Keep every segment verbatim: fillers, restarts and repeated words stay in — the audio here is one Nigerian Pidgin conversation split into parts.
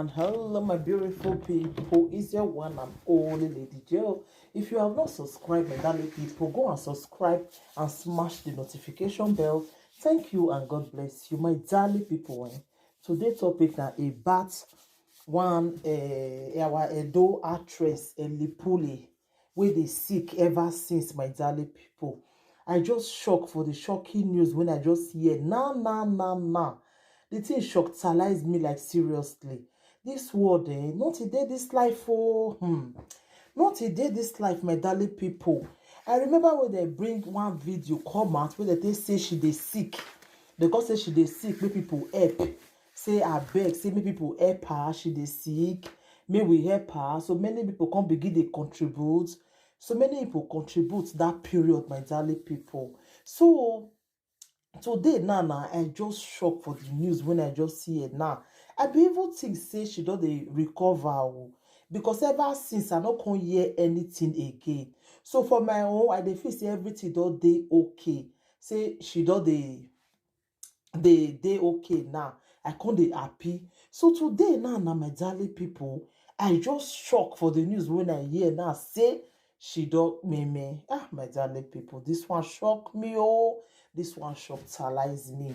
And hello, my beautiful people. It's your one and only Lady Joe. If you have not subscribed, my darling people, go and subscribe and smash the notification bell. Thank you and God bless you, my darling people. Eh? Today topic na about one uh, our Edo actress Elipule, wey dey sick ever since, my darling people. I just shock for the shocking news when I just hear. Nah, nah, nah, nah. The thing shockalize me, like, seriously. This world, eh, not a day this life, oh, hmm. Not a day this life, my darling people. I remember when they bring one video come out where they say she dey sick. They come say she dey sick, make people help. Say, "I beg, say make people help her, she dey sick. May we help her." So many people come begin dey contribute. So many people contribute that period, my darling people. So today now, now I just shock for the news when I just see it now. I be even think say she don dey recover o, because ever since I no come hear anything again. So for my own, I dey feel say everything don dey okay. Say she don dey dey dey okay now. I come dey happy. So today now, na my darling people, I just shock for the news when I hear now say she don meme. Ah, my darling people, this one shock me oh. This one shockalize me.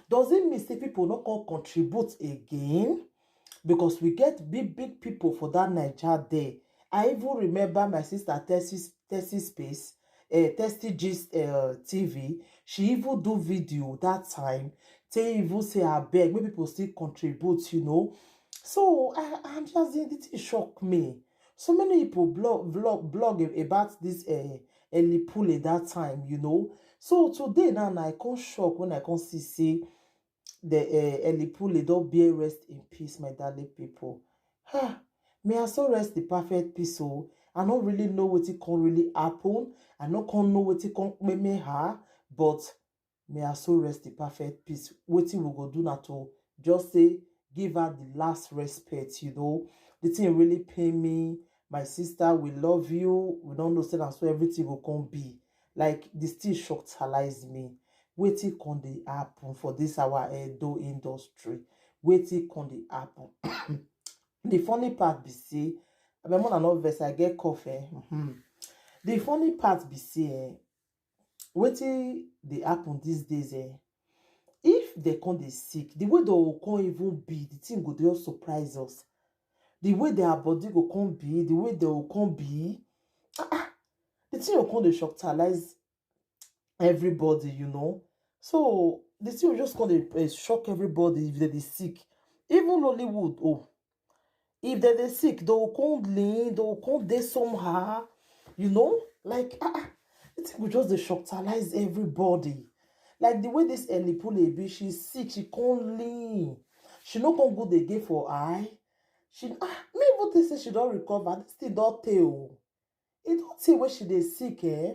Does it mean say people no come contribute again? Because we get big big people for that Naija there. I even remember my sister Tessie Tessie Space, uh, Tessie Gist uh, T V. She even do video that time. They even say, "I beg, make people still contribute," you know. So I, I'm just saying, it shock me. So many people blog blog blog about this uh, Elipule that time, you know. So today now, I come shock when I come see say the uh, Elipule don bear rest in peace, my darling people. Ha! May I so rest the perfect peace. So I don't really know what it can really happen. I no can know what it can make me her, but may I so rest the perfect peace. What we go do now to just say give her the last respect, you know. The thing really pain me. My sister, we love you. We don't know say na so everything go come be. Like, this thing shockalize me. Wetin come dey happen for this our Edo industry? Wetin come dey happen? The funny part be say, abeg, una no vex, I get cough. Eh? Mm-hmm. The funny part be say, eh, wetin dey happen these days, eh, if they come dey sick, the way they go come even be, the thing go dey surprise us. The way their body go come be, the way they go come be, ah, ah, the thing go come dey shockalize everybody, you know. So the thing go just come dey uh, shock everybody if they dey sick. Even Lollywood, oh, if they dey sick, they go come lean, they go come dey somehow, you know. Like, ah, ah, the thing go just dey shockalize everybody. Like the way this Elipule be, she sick, she come lean, she no come good again for eye. She, ah, me even think say she don recover. This thing don tey o. E don tey wey she dey sick, eh?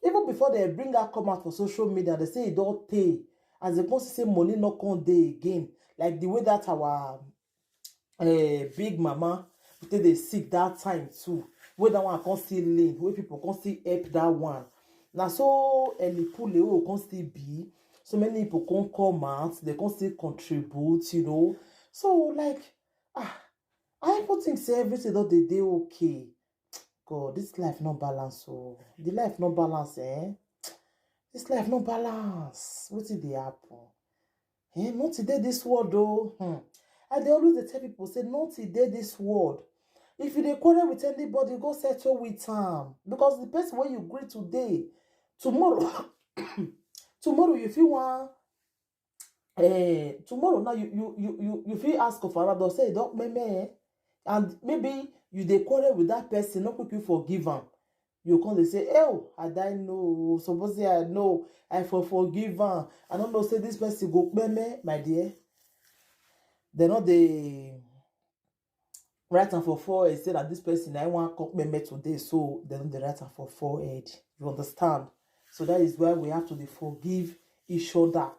Even before they bring her come out for social media, they say e don tey. As they come see say money no come dey again, like the way that our uh, big mama take dey sick that time too. Wey that one come still lean, wey people come still help that one. Na so Elipule wey come still be. So many people come come out, they come still contribute, you know. So like, ah, I even think say everything don dey dey okay. God, this life no balance oh. The life no balance, eh? This life no balance. Wetin dey happen? Eh, not today this world oh. Hmm. I dey always dey tell people say not today this world. If you dey quarrel with anybody, go settle with am, because the person wey you greet today, tomorrow, tomorrow you fit wan eh, tomorrow now you you you you you fit ask of another, say e don meme, eh? And maybe you dey quarrel with that person, no quick you forgive am. You come dey say, "Oh, I die no, suppose say I know, I for forgive am. I no know say this person go meme, my dear." They no dey write am for forehead say that this person na one come meme today, so they no dey write am for forehead. You understand? So that is why we have to dey forgive each other.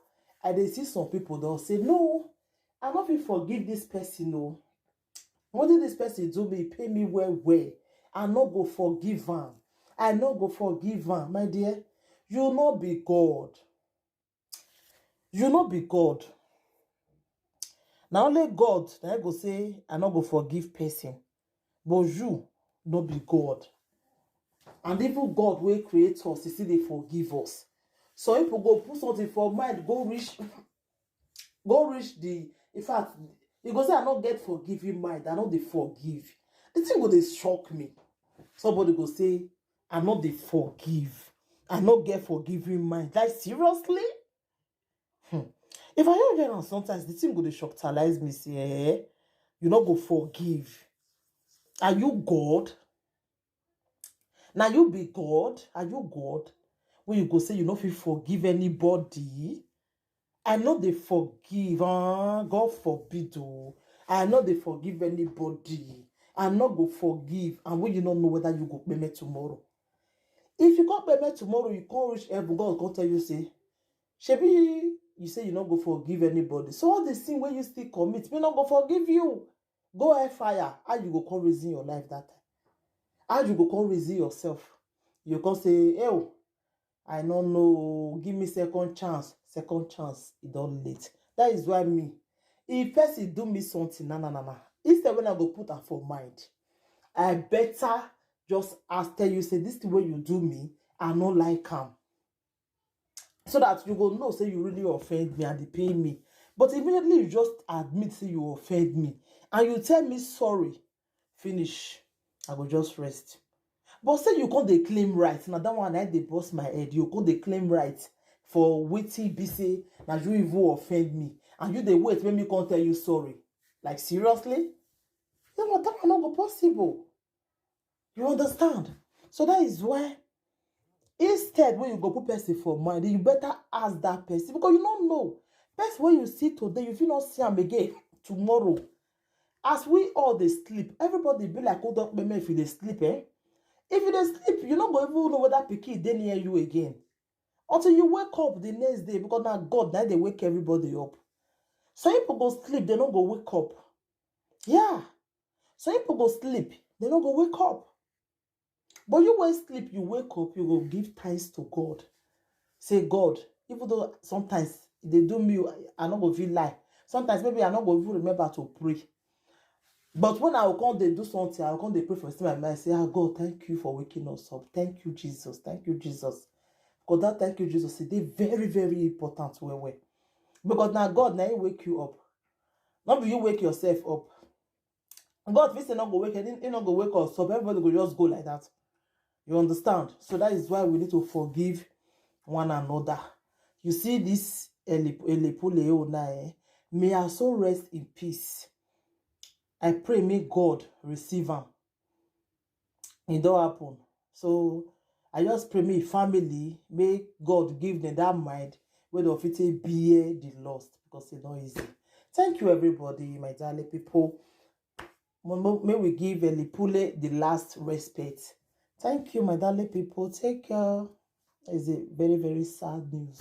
I dey see some people don say, "No, I no fit forgive this person o. Wetin this person do me, pay me well well. I no go forgive am. I no go forgive am." My dear, you no be God. You no be God. Na only God na go say I no go forgive person, but you no be God. And even God wey create us, he still dey forgive us. Some people go put something for mind, go reach, go reach the, in fact, you go say, "I no get forgiving mind, I no dey forgive." The thing go dey shock me. Somebody go say, "I no dey forgive, I no get forgiving mind." Like, seriously? Hmm. If I hear that, sometimes the thing go dey shocktalize me, say, "Eh, you no go forgive? Are you God? Now you be God? Are you God? When you go say you no fit forgive anybody?" I no dey forgive. Ah, God forbid, oh. I no dey forgive anybody. I no go forgive. And when you no know whether you go pay me tomorrow. If you come pay me tomorrow, you come reach heaven, God come tell you, say, "Shebi, you say you no go forgive anybody. So all the sin wey you still commit, me no go forgive you. Go hellfire." How you go come reason your life that time? How you go come reason yourself? You come say, "Oh, I no know. Give me second chance." Second chance, e don late. That is why me, if person do me something, na, na, na, na. Instead when I go put am for mind, I better just ask, tell you, say, "This thing wey you do me, I no like am." So that you go know, say, you really offend me and dey pain me. But immediately you just admit say you offend me and you tell me sorry, finish, I go just rest. But say you come dey claim right. Now that one, I dey bust my head. You come dey claim right for wetin be say na you even offend me. And you dey wait when me come tell you sorry. Like, seriously? That one, that one no go possible. You understand? So that is why, instead when you go put person for mind, you better ask that person, because you no know. Person wey you see today, you fit not see am again tomorrow. As we all dey sleep, everybody be like, "Hold up, meme, if you dey sleep, eh? If you dey sleep, you no go even know whether pikin dey near you again. Until you wake up the next day, because now God, now they wake everybody up." Some people go sleep, they no go wake up. Yeah. Some people go sleep, they no go wake up. But you wey sleep, you wake up, you go give thanks to God. Say, "God, even though sometimes they do me, I no go feel lie. Sometimes maybe I no go even remember to pray. But when I will come, they do something, I will come, they pray for, see my mind, say, 'Ah, God, thank you for waking us up. Thank you, Jesus. Thank you, Jesus.'" Because that "Thank you, Jesus," e dey very, very important, well, well. Because now God, now he wake you up. Not be you wake yourself up. God fit say no go wake, he, he no go wake us up. Everybody go just go like that. You understand? So that is why we need to forgive one another. You see this Elip-, Elepule Ona, eh? May her soul rest in peace. I pray, may God receive am. It don't happen. So I just pray, me family, may God give them that mind where they fit bear the loss, because it's not easy. Thank you, everybody, my darling people. Mo-, mo-, may we give Elipule the last respect. Thank you, my darling people. Take care. It's a very, very sad news.